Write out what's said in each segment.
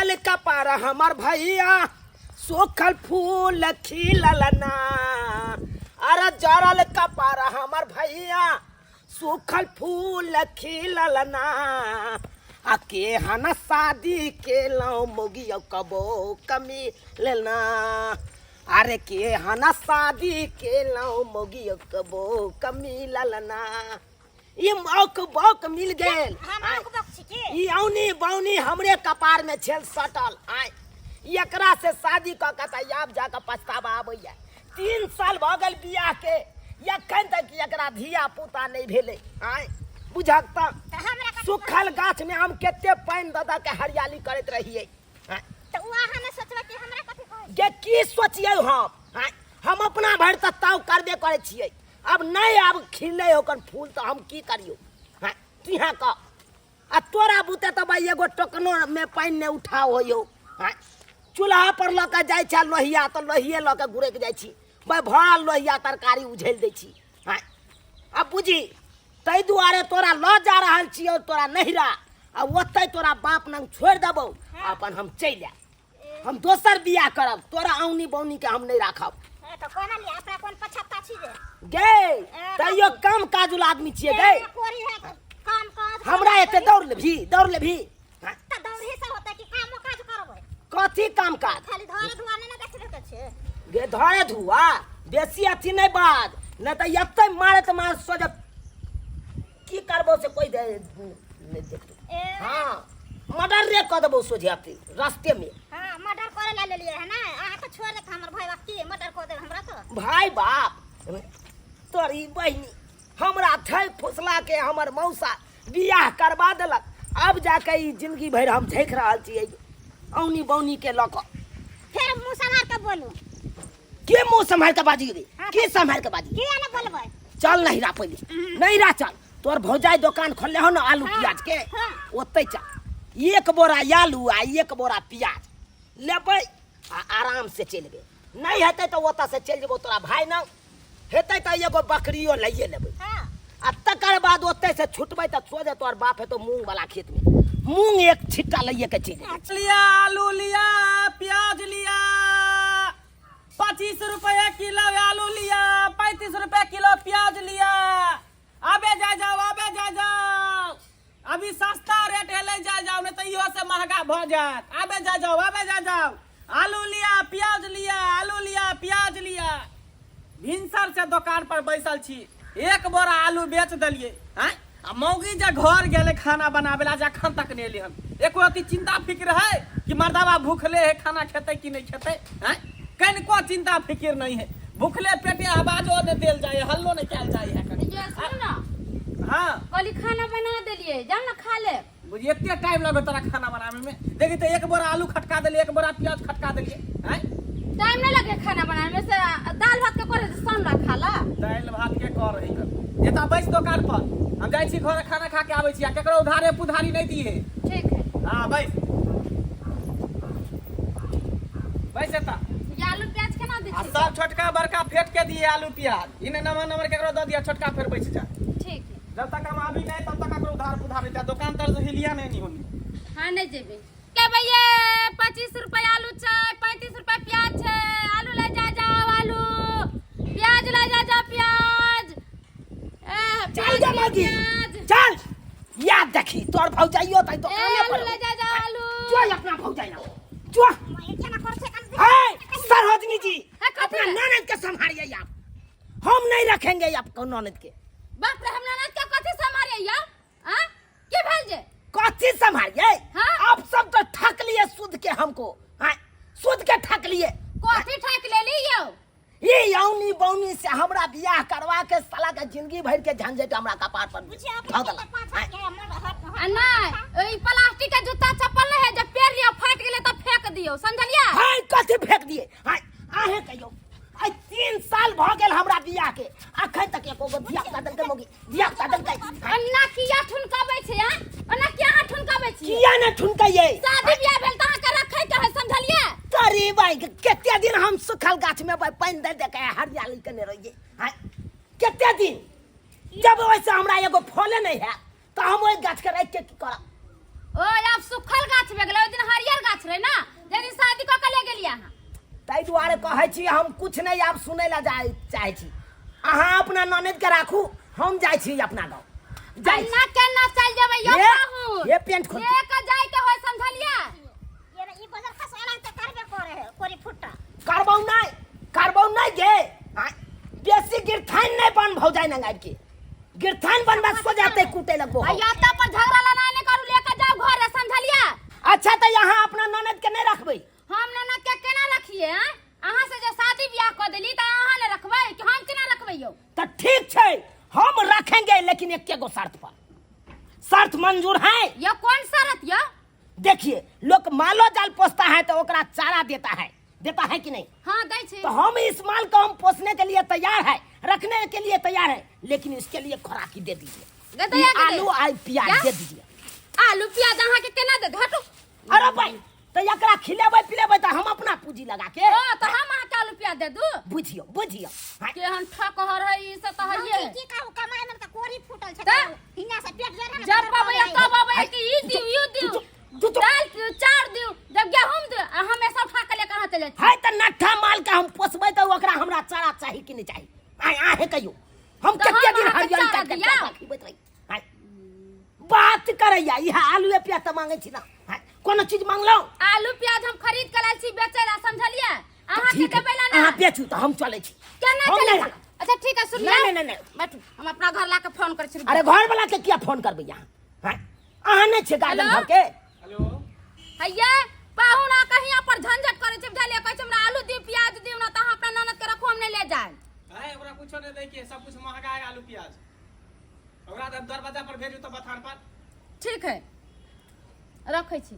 जरल कपार हमर भैया सूखल फूल खिलल ना। अरे जरल कपार हमर भैया सूखल फूल खिलल ना। आ के हन शादी केलहुँ मोगियो कबो कमी लेना। अरे के हन शादी केलहुँ मोगियो कबो कमी ललना। ई मौक बौक मिल गेल। हम मौक बौक छी की? ई औनी बौनी हमरे कपार में छेल सटल। आय एकरा से शादी क के त आब जाके पछतावा आबैया। 3 साल भ गेल बियाह के, एखन तक एकरा धिया पुता नहीं भेलै। आय बुझक त त हमरा कथी सुखल गाछ में हम कते पानि द द के हरियाली करैत रहियै। आय त उ अहाँ ने सोचबै कि हमरा कथी कहै गे की सोचियै हम? आय हम अपना भरि त ताव करबे करै छियै। अब नहीं अब खिले ओकर फूल तो हम की करियो? हाँ, तिहा का आ तोरा बुते तो भाई एगो टोकनो में पानि नहीं उठाओ होयो। हाँ, चूल्हा पर लऽ के जाइ छै लोहिया तो लोहिये लऽ के गुड़ैक जाइ छी भाई, भरल लोहिया तरकारी उझेल दै छी। हाँ, अब बुझी ताहि दुआरे तोरा लऽ जा रहल छियौ तोरा नहिरा, आ ओतै तोरा बाप नंग छोड़ि देबौ, अपन हम चलि आयब, हम दोसर बियाह करब, तोरा औनी बौनी के हम नहीं राखब। ए, तो कोना लिया अपना कोन पछत्ता छी जे? गे तैयो कम काजुल आदमी छियै गे। ए, कोरी है, काम काज हमरा एते दौड़ लेबही, दौड़ लेबही। हाँ? त दौड़ही से होतै कि कामो काज करबै? कथी काम काज? खाली धरे धुआ नहि ने देखबै के छै। गे धरे धुआ बेसी अथी नहीं बाज, नहीं तो एते मारे त मार सोझ की करबो से कोई दे नहीं देखतो। ए। हाँ, मर्डर रे क देबो सोझे अथी रास्ते में। हाँ, मर्डर करे ला लेलिए है ना, अहाँ तो छोड़ देत हमर भाई बाप की मर्डर क देब हमरा तो। भाई बाप तोरी बहिनी हमरा थै फुसला के हमर मौसा बियाह करवा देलक। अब जाके ई जिंदगी भरि हम झेक रहल छियै औनी बौनी के लऽ कऽ। फेर मुँह सम्हार के बोलू। के मुँह सम्हार के बाजी रे? हाँ, के सम्हार के बाजी? किया ने बोलबै? चल नहिरा पहिले, नहिरा चल। तोर भौजाई दोकान खोलले हो ना आलू हाँ, प्याज के, हाँ। ओतै चल। 1 बोरा आलू आ 1 बोरा प्याज लेबै आ आराम से चलि जेबै। नहीं हेतै तऽ ओतऽ से चलि जेबौ तोरा भाय न हेतै तऽ एगो बकरियो लैए लेबै। हाँ। आ तकर बाद ओतै से छुटबै तऽ सोझे तोहर बाप हेतौ मूंग वाला खेत में, मूंग एक छिट्टा लैए के चलि जेबै। लिया आलू लिया प्याज लिया, 25 रुपया किलो आलू लिया, 35 रुपया किलो प्याज लिया। आबे जा जाओ, आबे जा जाओ, अभी सस्ता रेट है, ले जा जाओ, नहीं तो इहो से महंगा भ जात। आबे जा जाओ, आबे जा जाओ, आलू लिया प्याज लिया, आलू लिया प्याज लिया। भिनसर से दुकान पर बैसल छी, 1 बोरा आलू बेच देलिए। हैं आ मौगी जे घर गेले खाना बनाबे ला, जखन तक नहीं एली हन एको अति चिंता फिक्र है कि मर्दावा भूखले है खाना खेते कि नहीं खेते। हैं कनिको चिंता फिक्र नहीं है, भूखले पेटे आवाजो नहीं देल जाए, हल्लो नहीं कैल जाए है कनी। ये सुन ना। हाँ। कहली खाना बना देलिए, जाओ ना खा ले। बुझी एते टाइम लगो तोरा खाना बनावे में? देखी तो 1 बोरा आलू खटका देलिए, 1 बोरा प्याज खटका देलिए। हैं टाइम नहीं लगे खाना बनावे में, से दाल भात के करे सन ला खा ला। दाल भात के कर रही कर एता बैस दुकान पर, हम जाय छी घर खाना खा के आबै छी, आ केकरो उधारे पुधारी नहीं दिए। ठीक है। हां बैस बैस एता। ये आलू प्याज केना दै आ छी? सब छोटका बड़का फेट के दिए आलू प्याज, इने नमर नमर केकरो द दिया, छोटका फेर बैस जा। ठीक है। जब तक हम आबी नहीं तब तक केकरो उधार पुधार नहीं, दुकान तर से हिलिया नहीं नहीं होनी। हां नहीं जेबे। ले भैया 25 रुपया आलू छै, 35 रुपया प्याज छै, आलू ले जा जाओ, आलू प्याज ले जा जाओ, प्याज। ए, चल प्याज जा ले, मौगी, प्याज। चल। याद देखी तोर भौजाइयो तै दुकाने ए, पर। आलू ले जा जाओ, आलू। जो अपना भौजाई ना जो। मैं केना कर छै कन? हे सरोजनी जी, हाँ, कथी अपना है? ननद के संभालिए आप, हम नहीं रखेंगे आपको ननद के। बाप रे, हम ननद के कथी संभालिए यार? हाँ? की भेल जे? कथी संभालिए? हाँ? आप सब तो ठक लिए सूद के हमको। हाँ, सूद के ठक लिए। कथी ठक लेली यौ? ये औनी बौनी से हमरा बियाह करवा के साला के जिंदगी भर के झंझट हमरा कपार पर बुझिए, अपना धऽ देलक। के पाँच हाथ के हमर हाथ- आ नहीं, ई प्लास्टिक के जूता चप्पल नहीं है, जब पेर लियो फाट गेले तब फेंक दियो, समझलिए? हाय कथी फेंक दिए? हाय आहे कहियो, आइ 3 साल भ गेल हमरा बियाह के, अखन तक एको गो धिया पुता देलकै मौगी, धिया पुता देलकै। अन्ना किया ठुनकाबै छै, हाँ? अन्ना किया अहाँ ठुनकाबै छी? किया ने ठुनकैयै? शादी बियाह भेल त अहाँ के रखै के है, समझलिए? तोरी भाई कते दिन हम सुखल गाछ में भाई पानि दे दे के हरियाली केने रहियै। हाय कते दिन जब ओइसे हमरा एगो फले नहीं है त हम ओइ गाछ के राखि के की करब? ओ आब सुखल गाछ भे गेलै, ओइ दिन हरियर गाछ रहे कहै छी हम कुछ नहीं आब सुनै ला जाय चाहै छी। अहाँ अपना ननद के राखू, हम जाइ छी अपना गाँव जाइ छी। केना केना चल जेबै यौ ये- पाहुन? ये पेंट खोल। ले के जाय के होय, समझलियै? ये ई बजर खस एना तऽ करबे करे है कोरी फुट्टा। करबौ नहीं, करबौ नहीं गे। आँय, बेसी गिरथान नहीं बन भौजाई नंग आबि के गिरथान बनबा सो जाते कूटे लगबो हम। भैया तब पर झगड़ा लड़ाई नहीं करू, लेके जाओ घरे, समझलियै? अच्छा तऽ यहाँ अपना ननद के नहीं रखबै? हम ननद के केना रखिए? आँय, अहाँ से जे शादी ब्याह कऽ देली तऽ अहाँ ने रखबै कि हम केना रखबै यौ? तो ठीक छै, हम रखेंगे, लेकिन एके गो शर्त पर। शर्त मंजूर है? यौ कौन शर्त यौ? देखिए, लोग मालो जाल पोसता है तो ओकरा चारा देता है, देता है कि नहीं? हाँ, दै छै। तो हम इस माल को हम पोसने के लिए तैयार है, रखने के लिए तैयार है, लेकिन इसके लिए खुराकी दे दीजिए। दे ये दे, दे। आलू आ प्याज या? दे दीजिए। आलू प्याज अहाँ के केना दे? हटू। अरे भाई, तो एकरा खिलेबै पिलेबै तो हम अपना पूंजी लगा के। ओ तो हम अहाँ के आलू प्याज दे दू? बुझियो बुझियो। हाँ, केहन ठकहर है ई से तऽ हइये। की कहू, कमाई में तऽ कोरी फूटल छै। तऽ? हियां से पेट जरा ने जब तर पबैया पड़ै। तब अबैया कि ई दिउ, ई दिउ, तू तो दाल दिउ, चाउर दिउ, जब गेहूं दिउ, आ हम सब उठा के लेके कहाँ चल जाइ छी? है तऽ नट्ठा माल के हम पोसबै तऽ ओकरा हमरा चारा चाही कि नहि चाही? आय आहे कहियो हम तऽ कते हम दिन अहाँके हरियरी चारा काटि दिया? काटि खिबैत रही। आय बात करैया इएह आलूए प्याज तऽ मांगै छी ने। आय कोनो चीज मांगलहुँ? आलू प्याज हम खरीद के लायल छी बेचै ला, समझलियै? अहाँ के ठीक है, देबै ला ना। अहाँ बेचू तऽ हम चलै छी। केना हम चलै नहि छी? राखब। अच्छा ठीक है, सुन। नहीं, नहीं, नहीं, नहीं। बैठू, हम अपना घर ला के फोन करै छी। अरे घर वाला के किया फोन करबै अहाँ? आँय, अहाँ नहि छियै गार्जियन हेलो? घर के? हेलो। हैया पाहुन आ कहीं पर झंझट करै छै, बुझलियै? कहै छै हमरा आलू दियौ, प्याज दियौ ना तऽ अहाँ अपना ननद के रखू, हम नहि ले जायब। है ओकरा कुछो नहीं दै के, सब कुछ महंगा है आलू प्याज। ओकरा तऽ दरवाजा पर भेजू तऽ बथान पर। ठीक है, रखै छी।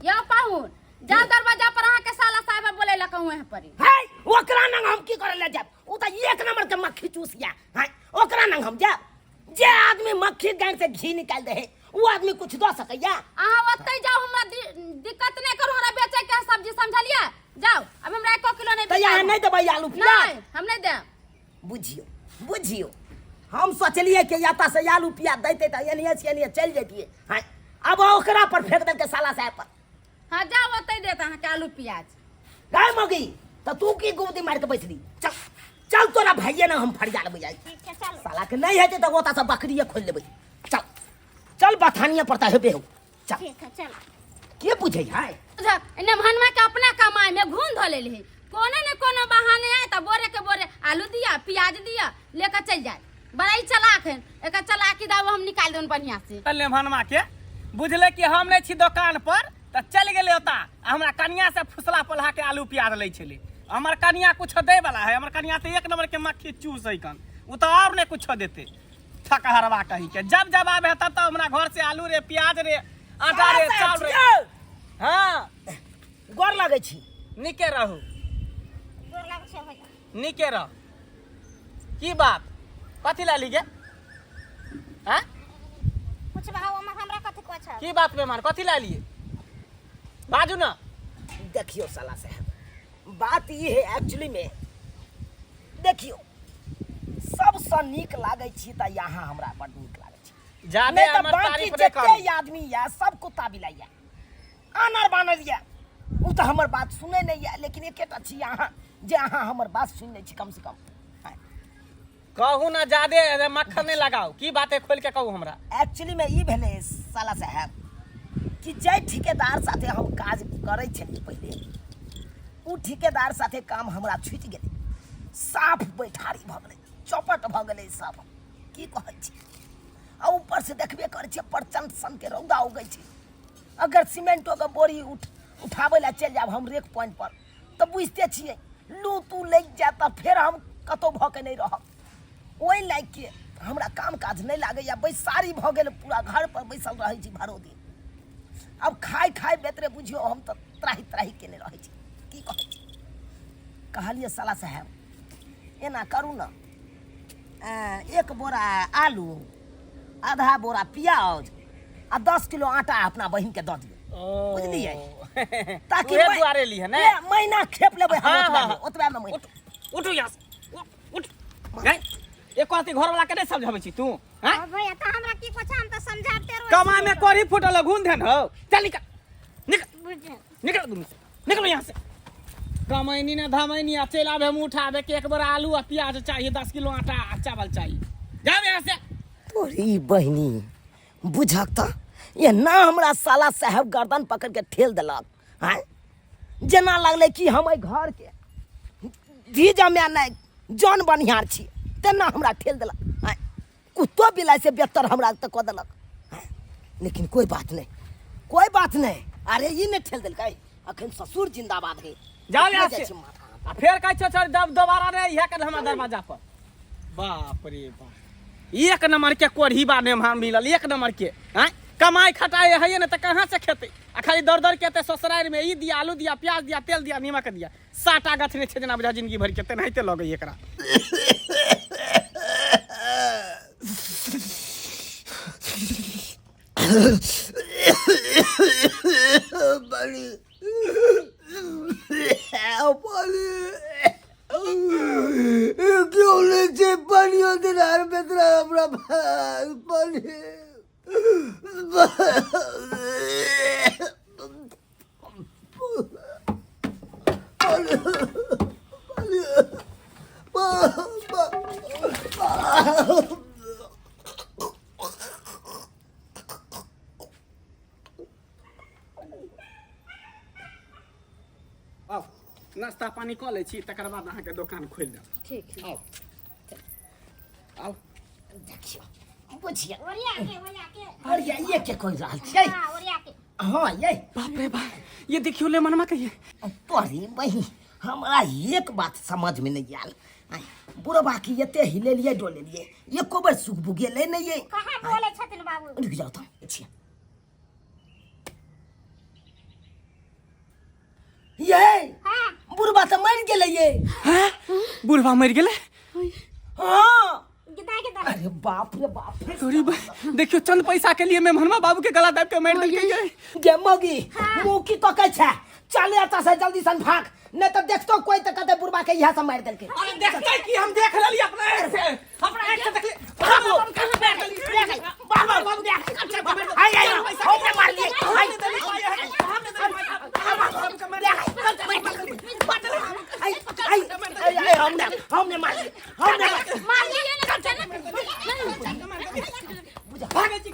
यौ पाहुन, जाउ दरवाजा पर, अहाँके साला साहेब बोलै लए कहूँ यहाँ पर। है ओकरा नंग हम की करे ले जायब? ओ तऽ एक नंबर के मक्खी चूस गया है, ओकरा नंग हम जायब? जे आदमी मक्खी गाय से घी निकाल दे है वो आदमी कुछ दऽ सकैया? अहाँ ओतै जाउ, हमरा दिक्कत नहि करू, हमरा बेचै के है सब्जी, समझलियै? जाउ, अब हमरा एको किलो नहि तऽ यहाँ बिकायब। नहि देबै आलू प्याज? नहि, हम नहि देब। बुझियो बुझियो, हम सोचलियै कि एतऽ से आलू प्याज दैते तऽ एनिये से एनिये चलि जैतियै। हाँ, अब ओकरा पर फेंक देलकै साला साहेब पर। हाँ जाउ, ओतै देत अहाँके आलू प्याज। गाय मगी तऽ तू की गुमती मारि के बैसली? चल चल, तोरा भाइये ने हम फरिया लेबै आइ। ठीक छै, चल। साला के नहि हेतै तऽ ओतऽ से बकरिये खोलि लेबै। चल चल, बथानिये पर तऽ हेबे हो, चल। ठीक है, चल। के बुझै है? एने भनमा के अपना कमाई में घून धो लेली, कोनो ने कोनो बहाने आए तऽ बोरे के बोरे आलू दिया, प्याज दिया, लेकर चल जाए। बड़ा ही चलाक है, एकर चलाकी दाव हम निकाल देन बढ़िया से। लेमहनमा के बुझले कि हम नहीं छी दोकान पर तऽ चलि गेलै ओता आ हमरा कनिया से फुसला पलहा के आलू प्याज लै छलै। हमर कनिया कुछ दै वाला है? हमर कनिया तऽ एक नंबर के मक्खी चूस है कन, ओ तऽ और नहीं कुछ देते। थकहरवा कही के जब जब आबे तब तब हमरा घर से आलू रे, प्याज रे, आटा रे, चाउर रे। हाँ। गोर लगै छी। नीके रहू। गोर लागै छै भैया। नीके रह। की बात, कथी ला ली गे? हाँ? कुछ भाव हमरा कथी कहै छै? की बात बेमान, कथी ला लिए, बाजू ना। देखियो साला साहब, बात ई है एक्चुअली में देखियो सबसँ नीक लागै छी तऽ यहाँ हमरा बड नीक लागै छै। जाने नहि तऽ हमर बाकी तारीफ नहि जते करू। आदमी यऽ सब कुत्ता बिलाइ यऽ, आनर बानर यऽ, ओ तऽ हमर बात सुनै नहि यऽ, लेकिन एकेटा छी अहाँ जे अहाँ हमर बात सुनि लै छी कम से कम। कहू ना, जादे मक्खन नहीं लगाओ, की बात है, खोल के कहू हमरा। एक्चुअली में ई भेलै साला साहब कि जाहि ठेकेदार साथे हम काज करै छलियै पहिले, ओ ठेकेदार साथे काम हमरा छुटि गेलै। साफ बैठारी भऽ गेलै, चौपट भऽ गेलै सब, की कहै छी। आ ऊपर से देखबे करै छियै प्रचंड सनके रौदा उगै छै। अगर सीमेंटोके बोरी उठाबै लए चलि जायब हम रेक पॉइंट पर तऽ बुझिते छियै लू तू लागि जायत, तऽ फेर हम कतहु भऽ के नहि रहब। ओहि लायक के हमरा काम काज नहि लागैए, बैसारी भऽ गेल, पूरा घर पर बैसल रहै छी भरो दिन। आब खाय खाय बेतरे बुझियौ हम तऽ त्राहि त्राहि केने रहै छी, की कहै छी। कहलियै साला साहेब एना करू ने, एक बोरा आलू, आधा बोरा प्याज आ 10 किलो आटा अपना बहिन के दऽ दियौ, बुझलियै? ताकि उहे दुआरे ली है ने। महीना खेप लेबै हम। हाँ, ओतबा हाँ, में, ओतबा में महीना। उठ उठू यहाँ से, उठ उठ। गए एक कहती घर वाला के नहीं समझाबै छी तू? हैं? हाँ भैया, तऽ हमरा की कहै छै, हम तऽ समझाबते रहै कमाई छी। में कोरी फूटल घून देन हो। चल निकल निकल। बुझ निकल दुनू से, निकलो यहाँ से। कमैनी ने धमैनी आ चलि आबे मुँह उठाबे के एक बोरा आलू आ प्याज चाहिए 10 किलो आटा आ चावल चाहिए। जाओ यहाँ से। तोरी बहिनी, बुझक तऽ एना हमरा साला साहेब गर्दन पकड़ के ठेल देलक। आँय, जेना लगलै कि हम एहि घरके धी जमाए नहि, जन बनिहार छी, तेना हमरा ठेल देलक। आँय, कुत्तो बिलाइ से बेहतर हमरा तऽ कऽ देलक। आँय, लेकिन कोइ बात नहि, कोइ बात नहि। अरे, ई नहि ठेल देलकै, अखन ससुर जिंदाबाद है। जाओ यहाँ जाइ से। छी माथा। आ फेर कहै छौ, चल जब दोबारा नहि इएह कर हमरा दरवाजा पर। बाप रे बाप, एक नंबर के कोढ़ी बा ने मिलल, एक नंबर के। आँय, कमाई खटाई है ने तऽ कहाँ से खेतै? आ खाली दौड़ दौड़ के एतै ससुरारि में, ई दिया आलू दिया, प्याज दिया, तेल दिया, नीमक दिया। साटा गछने छै जेना बुझा जिंदगी भरि के, तेनाहिते लगै एकरा। बड़ी पानी क्यों नहीं छे? पानी दिनार बेतरा हमरा पानी। आउ, नाश्ता पानी कऽ लै छी, तकर बाद अहाँके दोकान खोलि देब। ठीक। आउ, आउ। देखियौ, बुझियौ। ओरिया के, ओरिया के। अरे, ये के कोई रहल छियै? हाँ, ओरिया के। हाँ, ये। बाप रे बाप, ये देखियो ले मनमा कहिए। तोरी बही, हमरा एक बात समझ में नहीं आयल। आय, बुढ़बा के एते हिलेलिए डोलेलिए, एको बेर सुख बुगेले नहीं ये। कहाँ बोले छथिन बाबू? रुक जाओ तो छियै। ये। हाँ। बुढ़बा तऽ मरि गेलै ये। हैं, बुढ़वा मरि गेलै? हाँ। गिदा गिदा। अरे बाप रे बाप। तोरी देखियो, चंद पैसा के लिए मेहमानमा बाबू के गला दाब के मारि देलकै ये। गे मौगी, मुँह की तकै छै? चल एतऽ से जल्दी सन भाग, नहीं तऽ देखतो कोई तऽ कहते बुढ़बा के इएह सब मारि देलकै। अरे, देखते कि हम देख लेली अपना आँख से, अपना आँख से देखली। बाबू, बाबू, बाबू, आइ आइ, हमने मार दिए, आइ आइ आइ आइ, हमने हमने मार दिए, हमने मार दिए। मार दिए ना, चल ना। भागे छी,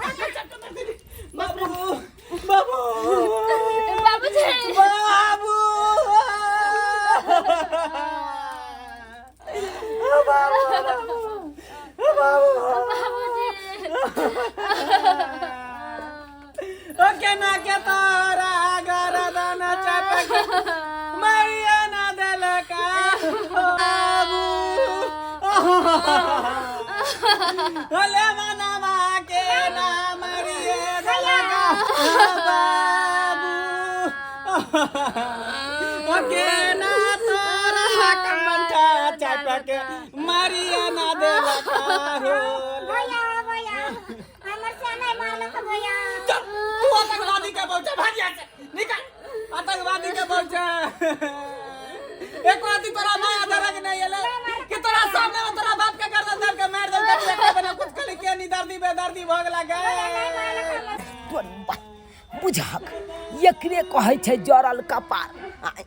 बाबू, बाबू। बाबूजी। बाबू, बाबू। बाबूजी। ओ केना के तोरा गरदन चपक मरिया ना देलका बाबू? अले मनवा के ना मरिए देलका बाबू? ओ केना तोरा कंठा चपक मरिया ना देलका हो? भैया, भैया, हमर से नहीं मारलक भैया। चल, तू आतंकवादी के बहु भाग यहाँ से, निकल। आतंकवादी के बहु, एक राती तोरा माया दरग नहीं एले कि तोरा सामने में तोरा बाप के गर्दन दाब के मार देलकै? तू एकरा बिना कुछ कली के नहीं दर्दी बेदर्दी भऽ गेला गे। तोर बुझहक, एकरे कहै छै जरल कपार। आँय,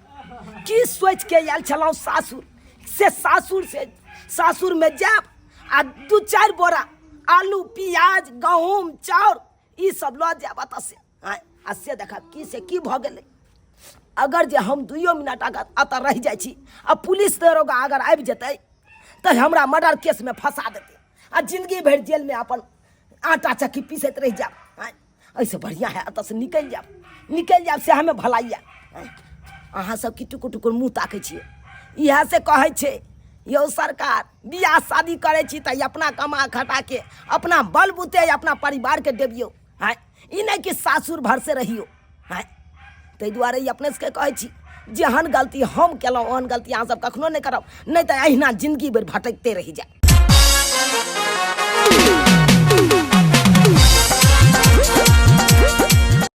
की सोचि के आयल छलहुँ सासुर से? सासुर से सासुरमे जायब आ दू चारि बोरा आलू, प्याज, गहूम, चाउर ई सब लऽ जायब एतऽ से। आँय, आ से देखब की से की भऽ गेलै। अगर जे हम 2 मिनट अगर एतऽ रहि जाइ छी आ पुलिस दरोगा अगर आबि जेतै तऽ हमरा मर्डर केसमे फंसा देतै आ जिंदगी भरि जेलमे अपन आटा चक्की पीसैत रहि जायब। आँय, एहिसँ बढ़िआँ है एतऽसँ निकलि जायब, निकलि जायब, सएहमे भलाइ यऽ। आँय, अहाँ सब की टुकुर टुकुर मुँह ताकै छियै? इएह से कहै छै यौ सरकार, बियाह शादी करै छी तऽ अपना कमा खटा के अपना बल बुते अपना परिवारके डेबियौ। आँय, ई नहि कि सासुर भरसे रहियौ। आँय, ताहि दुआरे ई अपने सबके कहै छी, जेहन गलती हम केलहुँ ओहन गलती अहाँ सब कखनो नहि करब, नहि तऽ अहिना जिंदगी भरि भटकिते रहि जायब।